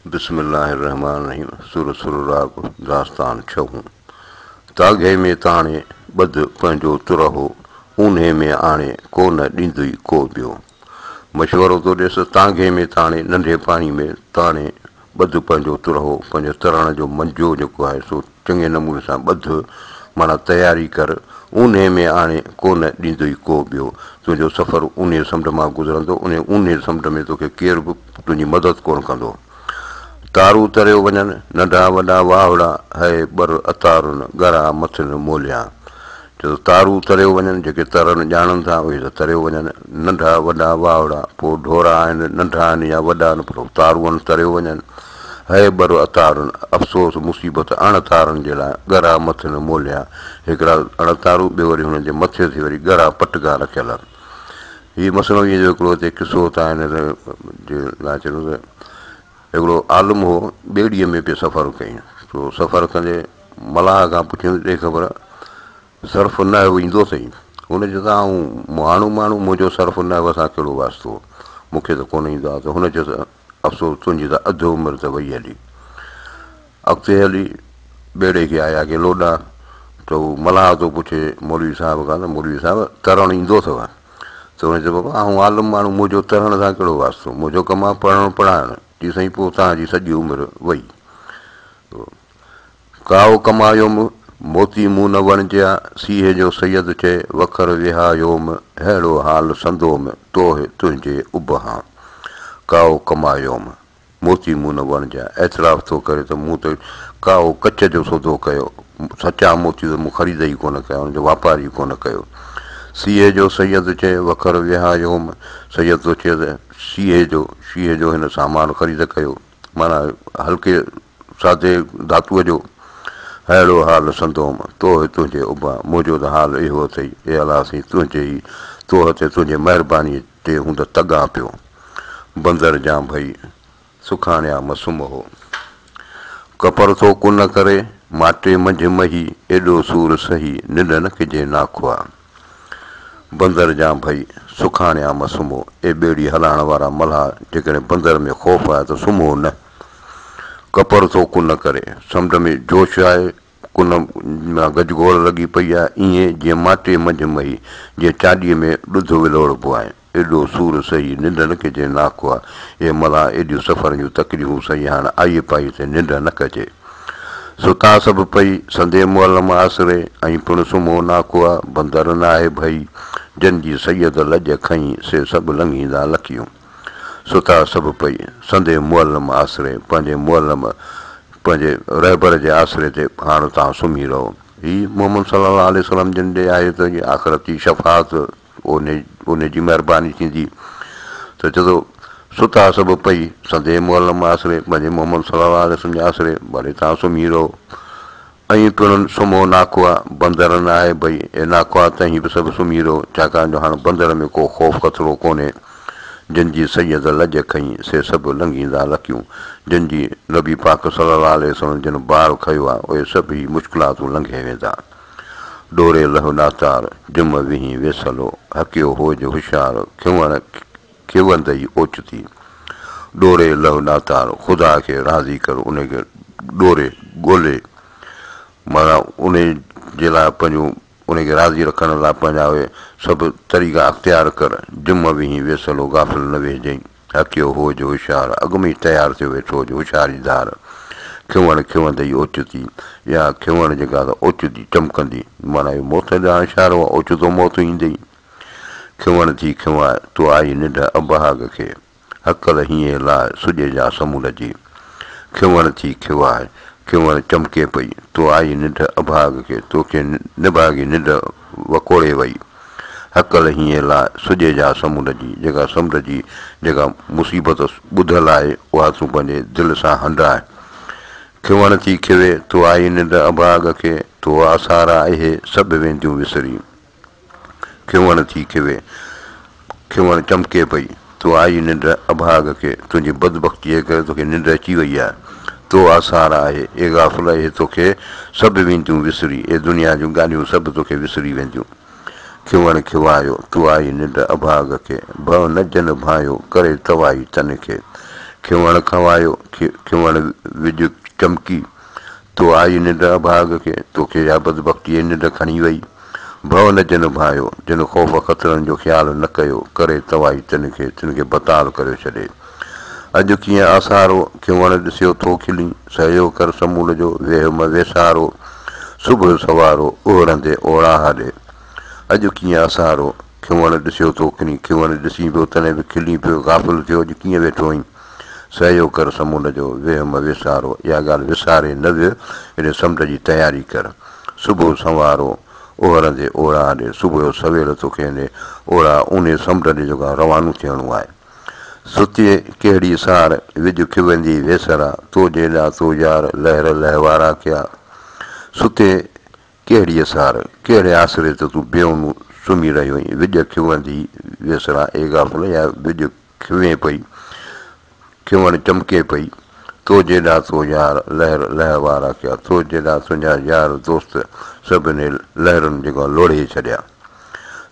بسم الله الرحمٰن الرحيم سر سرراڳ داستان ڇهون تاگهي ۾ تاڻي ٻڌ پنهنجو ترهو اونهي ۾ آڻي ڪو نه ڏيندوئي ڪو ٻيو مشورو ٿو ڏيس تانگهي ۾ تاڻي ننڍي پاڻي ۾ تاڻي ٻڌ پنهنجو ترهو پنهنجو ترڻ جو منجو جيڪو آهي سو چڱي نموني سان ٻڌ، معنيٰ تياري ڪر، اونهي ۾ آڻي ڪو نه ڏيندوئي ڪو ٻيو. تنهنجو سفر اونهي سمنڊ مان گذرندو، انهي اونهي سمنڊ ۾ توکي ڪير به تنهنجي مدد ڪونه ڪندو. تارون تريو وڃن، ننڍا وڏا واهڙا، هئي ٻر اتارن، ڳرا مٿن موليان. چئي ٿو تارون تريو وڃن، جيڪي ترڻ ڄاڻن ٿا، اهي ته تريو وڃن. ننڍا وڏا واهڙا، پوء ڍورا آهن، ننڍا آهن يا وڏا آهن، پر تارون تريو وڃن. هيء ٻر اتارن، افسوس مصيبت اڻ تارن جي لاء، ڳرا مٿن موليا، هڪڙا اڻ تارو، ٻيو وري هنن جي مٿي تي وري ڳرا پٽڪا رکيل. هي مثنويء جو هڪڙو هتي قصو ٿا هن جي لاء چون ته هڪڙو عالم هو، ٻيڙيء ۾ پئي سفر ڪيائين. سو سفر ڪندي ملاح کان پڇيائين ته ڏي خبر صرف نحو ايندو اٿئي؟ هن چيو ته آئون مهاڻو ماڻهو، منهنجو صرف نحو سان ڪهڙو واسطو، مون کي ته ڪونه ايندو آهي. ته هن چيو ته افسوس تنهنجي ته اڌ عمر ته وئي هلي. اڳتي هلي ٻيڙي کي آيا ڪي لوڏا ته هو ملاح ٿو پڇي مولوي صاحب کان ته مولوي صاحب ترڻ ايندو اٿو؟ ته هن چيو بابا آئون عالم ماڻهو منهنجو ترڻ سان ڪهڙو واسطو منهنجو ڪم آهي پڙهڻ پڙهائڻ. چي سائين پوء توهان جي سڄي عمر وئي. ڪائو ڪمايوم، موتي مون نه وڻجيا، سيهي جو سيد چئي، وکر وهايوم، ههڙو حال سندوم، توهه تنهنجي اڀ هان. ڪائو ڪمايوم، موتي مون نه وڻجيا، اعتراف ٿو ڪري ته مون ته ڪائو ڪچ جو سودو ڪيو، سچا موتي ته مون خريد ئي ڪونه ڪيا، ان جو واپار ئي ڪونه ڪيو. سيهي جو سيد چئي، وکر وهايوم، سيد ٿو چئي ته سيهي جو، شيهي جو هن سامان خريد ڪيو، معنيٰ هلڪي سادي ڌاتوء جو ههڙو حال سندوم، توهه تنهنجي ابا، منهنجو ته حال اهو اٿئي، اي الله سائين تنهنجي ئي توهه تي تنهنجي مهربانيء تي هوند تڳان پيو. بندر جان ڀئي، سکاڻيا م سمهو. ڪپر ٿو ڪن ڪري، ماٽي منجهه مهي، ايڏو سور سهي، ننڊ نه ڪجي ناکئا. بندر جان ڀئي، سکاڻيا م سمهو. اي ٻيڙي هلائڻ وارا ملاح، جيڪڏهن بندر ۾ خوف آهي ته سمهو نه. ڪپر ٿو ڪن ڪري. سمنڊ ۾ جوش آهي، ڪن مان گجگوڙ لڳي پئي آهي، ائين جيئن ماٽي منجهه مهي، جيئن چاڏيء ۾ ڏڌ ولوڙبو آهي. ايڏو سور سهي ننڊ نه ڪجي ناکئا. اي ملاح، ايڏيون سفر جون تڪليفون سهي هاڻ آئي پائي تي ننڊ نه ڪجي. ستا سڀ پئي، سندي معلم آسري، ۽ پڻ سمهو ناکئا، بندر ناهي ڀئي، جن جي سيد لڄ کنئي، سي سڀ لنگهيندا لکيون. ستا سڀ پئي، سندي معلم آسري، پنهنجي معلم، پنهنجي رهبر جي آسري تي هاڻ توهان سمهي رهو. هي محمد صلي الله عليه وسلم جن ڏي آهي ته جي آخرتي شفاعت انهي جي مهرباني ٿيندي ته چئي ٿو، ستا سڀ پئي، سندي معلم آسري، پنهنجي محمد صلي الله عليه وسلم جي آسري، ڀلي توهان سمهي رهو. ۽ پڻ سمهو ناکئا، بندر ناهي ڀئي، اي ناکئا تهين به سڀ سمهي رهو، ڇاڪاڻ جو هاڻ بندر ۾ ڪو خوف خطرو ڪونهي. جن جي سيد لڄ کنئي، سي سڀ لنگهيندا لڪيون. جن جي نبي پاڪ صلي الله عليه وسلم جن بار کنيو آهي، اهي سڀ هي مشڪلاتون لنگهي ويندا. ڏوري لهه ڏاتار، جم ويهين ويسلو، هڪيو هوج هوشيار، کيوڻ کيوندئي اوچتي. ڏوري لهه ڏاتار، خدا کي راضي ڪر، انهي کي ڏوري، ڳولي، معنيٰ انهي جي لاء پنهنجون، انهي کي راضي رکڻ لاء پنهنجا اهي سڀ طريقا اختيار ڪر، جم ويهين ويسلو، غافل نه ويهجئين. هڪيو هوج هوشيار، اڳ ۾ ئي تيار ٿيو ويٺو هج هوشياري ڌار. کيوڻ کيوندئي اوچتي، اها کيوڻ جيڪا ته اوچتي چمڪندي، معنيٰ اهو موت ڏانهن اشارو آهي، اوچتو موت ايندئي. کيوڻ ٿي کيواء، تو آئي ننڊ اڀاڳ کي، هڪل هينئين لاء سڄي جا سمنڊ جي. کيوڻ ٿي کيواء، کيوڻ چمڪي پئي، تو آئي ننڊ اڀاڳ کي، توکي نڀاڳي ننڊ وڪوڙي وئي. هڪل هينئين لاء سڄي جا سمنڊ جي، جيڪا سمنڊ جي جيڪا مصيبت ٻڌل آهي، اها تون پنهنجي دل سان هنڊاء. کيوڻ ٿي کيوي، تو آئي ننڊ اڀاڳ کي، تو آسارا اهي سڀ وينديون وسري. کيوڻ ٿي کيوي، کيوڻ چمڪي پئي، تو آئي ننڊ اڀاڳ کي، تنهنجي بدبختيء جي ڪري توکي ننڊ اچي وئي آهي. تو آسارا اهي، اي غافل اهي توکي سڀ وينديون وسري، اي دنيا جون ڳالهيون سڀ توکي وسري وينديون. کيوڻ کيوايو، تو آئي ننڊ اڀاڳ کي، ڀؤ نه جن ڀانئيو، ڪري تواهي تن کي. کنوڻ کوايو، کنوڻ وڄ چمڪي، تو آئي ننڊ اڀاڳ کي، توکي اها بدبختيء جي ننڊ کڻي وئي. ڀؤ نه جن ڀانئيو، جن خوف خطرن جو خيال نه ڪيو، ڪري توائي تن کي، تن کي بتال ڪريو ڇڏي. اڄ ڪيئن آسارو، کنوڻ ڏسيو ٿو کلين، سهيو ڪر سمونڊ جو، ويهه م ويسارو، صبح سوارو، اهڙندي اوڙاهه ڏي. اڄ ڪيئن آسارو، کنوڻ ڏسيو ٿو کلين، کنوڻ ڏسين پيو تڏهن به کلين پيو، غافل ٿيو اڄ ڪيئن ويٺو آهين. سهيو ڪر سمونڊ جو، ويهه م ويسارو، اها ڳالهه وساري نه ويهه، هيڏي سمنڊ جي تياري ڪر. صبح سنوارو، اوهرندي اوڙاهه ڏي، صبح جو سويل توکي هيڏي اوڙاهه اونهي سمنڊ ڏي جيڪو آهي روانو ٿيڻو آهي. ستي ڪهڙي سار، وڄ کيوندي ويسرا، تو جيڏا تو يار، لهر لهوارا ڪيا. ستي ڪهڙيء سار، ڪهڙي آسري تي تون بي اونو سمهي رهيو آهين، وڄ کيوندي ويسرا، اي غافل، يا وڄ کيوين پئي، کيوڻ چمڪي پئي، تو جيڏا تو يار، لهر لهوارا ڪيا، تو جيڏا تنهنجا يار دوست، سڀني لهرن جيڪو لوڙهي ڇڏيا.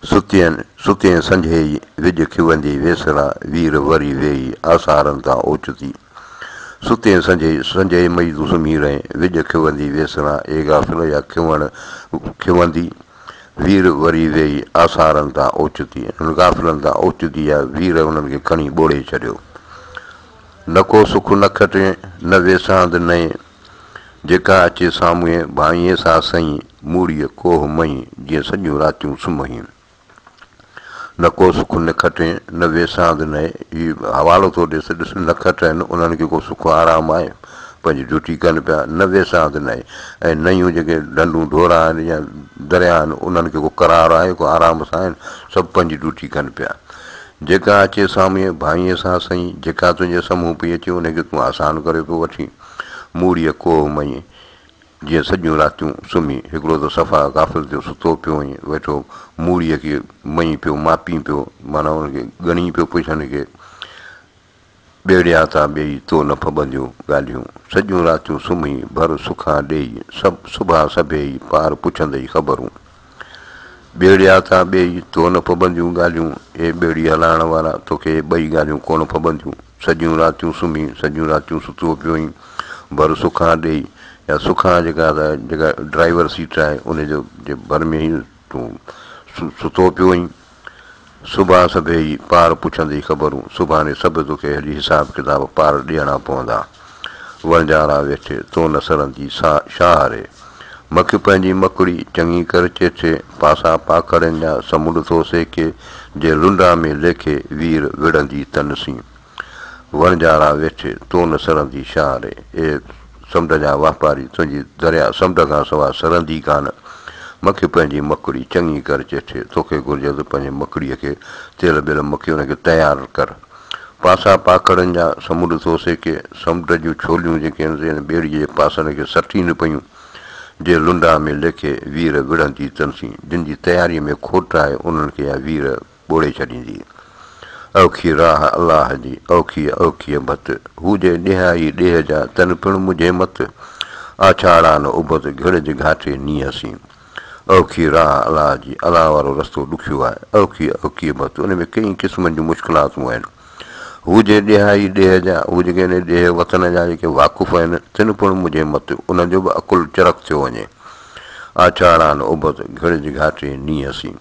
ستين ستين سنجهيئي، وڄ کيوندي ويسرا، وير وري ويئي، آثارن تان اوچتي. ستين سنجهيئي، سنجهيئي مئي تون سمهي رهين، وڄ کيوندي ويسرا، اي غافل يا کيوڻ کيوندي، وير وري ويئي، آثارن تان اوچتي. انهن غافلن تان اوچتي يا وير انهن کي کڻي ٻوڙي ڇڏيو. نه ڪو سک نه کٽين، نه ويساند نئين، جيڪا اچي سامهين، ڀانئين سا سئين، موڙيء ڪوهه مئين، جيئن سڄيون راتيون سمهين. نه ڪو سک نه کٽين، نه ويساند نئين، هي حوالو ٿو ڏيس، ڏس نه کٽين، انهن کي ڪو سک آرام آهي، پنهنجي ڊيوٽي ڪن پيا، نه ويساند نئين، ۽ نيون جيڪي ڍنڍون ڍورا آهن يا درياء آهن، انهن کي ڪو قرار آهي، ڪو آرام سان آهن، سڀ پنهنجي ڊيوٽي ڪن پيا. جيڪا اچي سامهين، ڀانئين سا سئين، جيڪا تنهنجي سامهون پئي اچي، ان کي تون آسان ڪري پيو وٺين. موڙيء ڪوهه مئين، جيئن سڄيون راتيون سمهي، هڪڙو ته صفا غافل ٿيو ستو پيو هئين، ويٺو موڙيء کي مئين پيو ماپين پيو، معنيٰ ان کي ڳڻين پيو پڇن کي، ٻيڙيا تا ٻيئي تو نه ڦٻنديون ڳالهيون، سڄيون راتيون سمهي، ڀر سکان ڏيئي، سڀ صبح سڀيئي پار پڇندئي خبرون. ٻيڙيا تا ٻيئي تو نه ڦٻنديون ڳالهيون، اي ٻيڙي هلائڻ وارا، توکي اهي ٻئي ڳالهيون ڪونه ڦٻنديون. سڄيون راتيون سمهي، سڄيون راتيون ستو پيو هئين، ڀر سکان ڏيئي، يا سکان جيڪا جيڪا ڊرائيور سيٽ آهي، ان جو جي ڀر ۾ ئي تون ستو پيو هئين. صبح سڀيئي پار پڇندي خبرون، سڀاڻي سڀ توکي هلي حساب ڪتاب پار ڏيڻا پوندا. وڻجارا ويٺي، تو نه سرندي سا شاهه ري. مک پنهنجي مڪڙي، چڱي ڪر چيٺي، پاسا پاکڙين جا، سمنڊ ٿو سيڪي، جي لنڊا ۾ ليکي، وير وڙهندي تن سين. وڻجارا ويٺي، تو نه سرندي شاهه ري. اي سمنڊ جا واپاري، تنهنجي درياء سمنڊ کان سوا سرندي ڪانه. مک پنهنجي مڪڙي، چڱي ڪر چيٺي، توکي گهرجي ته پنهنجي مڪڙيء کي تيل ٻيل مکي ان کي تيار ڪر. پاسا پاکڙن جا، سمنڊ ٿو سيڪي، سمنڊ جون ڇوليون جيڪي آهن سي هن ٻيڙيء جي پاسن کي سٽين پيون، جي لنڊا ۾ ليکي وير وڙهندي تن سين، جن جي تياريء ۾ کوٽ آهي، انهن کي اها وير ٻوڙي ڇڏيندي. اوکي راهه الله جي، اوکيء اوکيء ڀت، هو جي ڏيهائي ڏيهه جا، تن پڻ مجهي مت، آڇاڙا نه ابت، گهڙج گهاٽي نينهن سين. اوکي راهه الله جي، الله وارو رستو ڏکيو آهي. اوکي اوکيء ڀت، ان ۾ ڪيئي قسمن جون مشڪلاتون آهن. هو جي ڏيهائي ڏيهه جا، هو جيڪي ان ڏيهه وطن جا جيڪي واقف آهن، تن پڻ مجهي مت، انهن جو به عقل چرخ ٿيو وڃي. آڇاڙا نه ابت، گهڙج گهاٽي نينهن سين.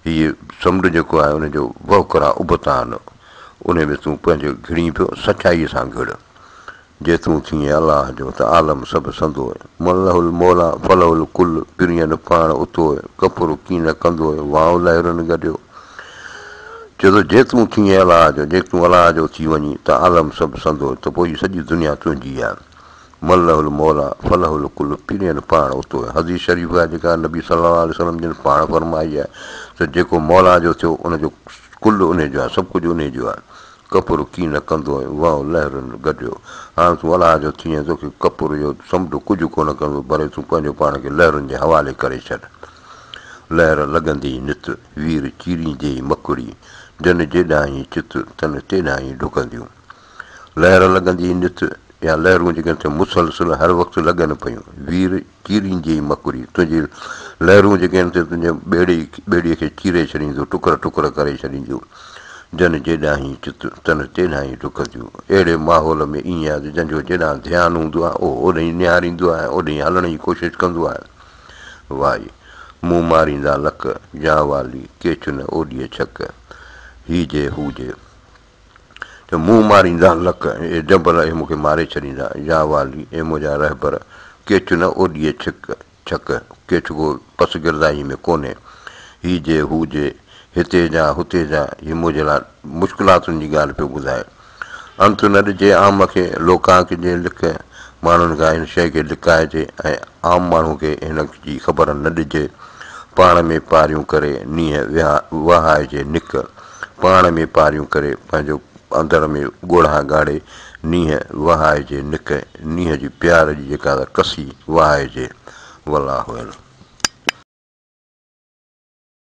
هيء سمنڊ جيڪو آهي، ان جو وهڪرا ابتا آهن. انهي ۾ تون پنهنجو گهڙين پيو، سچائيء سان گهڙ. جي تون ٿئين الله جو، ته عالم سڀ سندوء. من له الموليٰ فله الڪل، پرين پاڻ اتوء، ڪفر ڪين نه ڪندوء، وانء لهرن گڏيو. چئي ٿو، جي تون ٿئين الله جو، جي تون الله جو ٿي وڃين، ته عالم سڀ سندوء، ته پوء هيء سڄي دنيا تنهنجي آهي. من له الموليٰ فله الڪل، پرين پاڻ اتوء. حديث شريف آهي جيڪا نبي صلي الله عليه وسلم جن پاڻ فرمائي آهي ته جيڪو مولا جو ٿيو، ان جو ڪل انهي جو آهي، سڀ ڪجهه انهي جو آهي. ڪپر ڪين نه ڪندو ۽ وانء لهرن گڏيو. هاڻ تون الله جو ٿئين، توکي ڪپر جو سمنڊ ڪجهه ڪونه ڪندو، ڀلي تون پنهنجو پاڻ کي لهرن جي حوالي ڪري ڇڏ. لهر لڳندي نت، وير چيريندي مڪڙي، جن جيڏانهين چت، تن تيڏانهين ڊڪنديون. لهر لڳندي نت يا لهرون جيڪي آهن سي مسلسل هر وقت لڳن پيون. وير چيريندي مڪڙي، تنهنجي لهرون جيڪي آهن سي تنهنجي ٻيڙي ٻيڙيء کي چيري ڇڏينديون، ٽڪر ٽڪر ڪري ڇڏينديون. جن جيڏانهين چت، تن تيڏانهين ڊڪنديون. اهڙي ماحول ۾ ائين آهي ته جنهن جو جيڏانهن ڌيان هوندو آهي، اهو اوڏانهين نهاريندو آهي ۽ اوڏانهين هلڻ جي ڪوشش ڪندو آهي. وائي، مون ماريندا لڪ، يا والي، ڪيچ نه اوڏيء ڇڪ. هي جي هو جي. ته مون ماريندا لڪ، اي جبل، اهي مون کي ماري ڇڏيندا. يا والي، اي منهنجا رهبر، ڪيچ نه اوڏيء ڇڪ. ڇڪ، ڪيچ ڪو پسگردائيء ۾ ڪونهي. هي جي هو جي، هتي جا هتي جا، هي منهنجي لاء مشڪلاتن جي ڳالهه پيو ٻڌائي. انت نه ڏجي عام کي، لوڪان ڪجي لڪ، ماڻهن کان هن شيء کي لڪائجي ۽ عام ماڻهو کي هن جي خبر نه ڏجي. پاڻ ۾ پاريون ڪري نينهن وهائجي نڪ، پاڻ ۾ پاريون ڪري پنهنجو اندر ۾ ڳوڙها ڳاڙي نينهن وهائجي نڪ، نينهن جي پيار جي جيڪا ڪسي وهائجي. والله اعلم.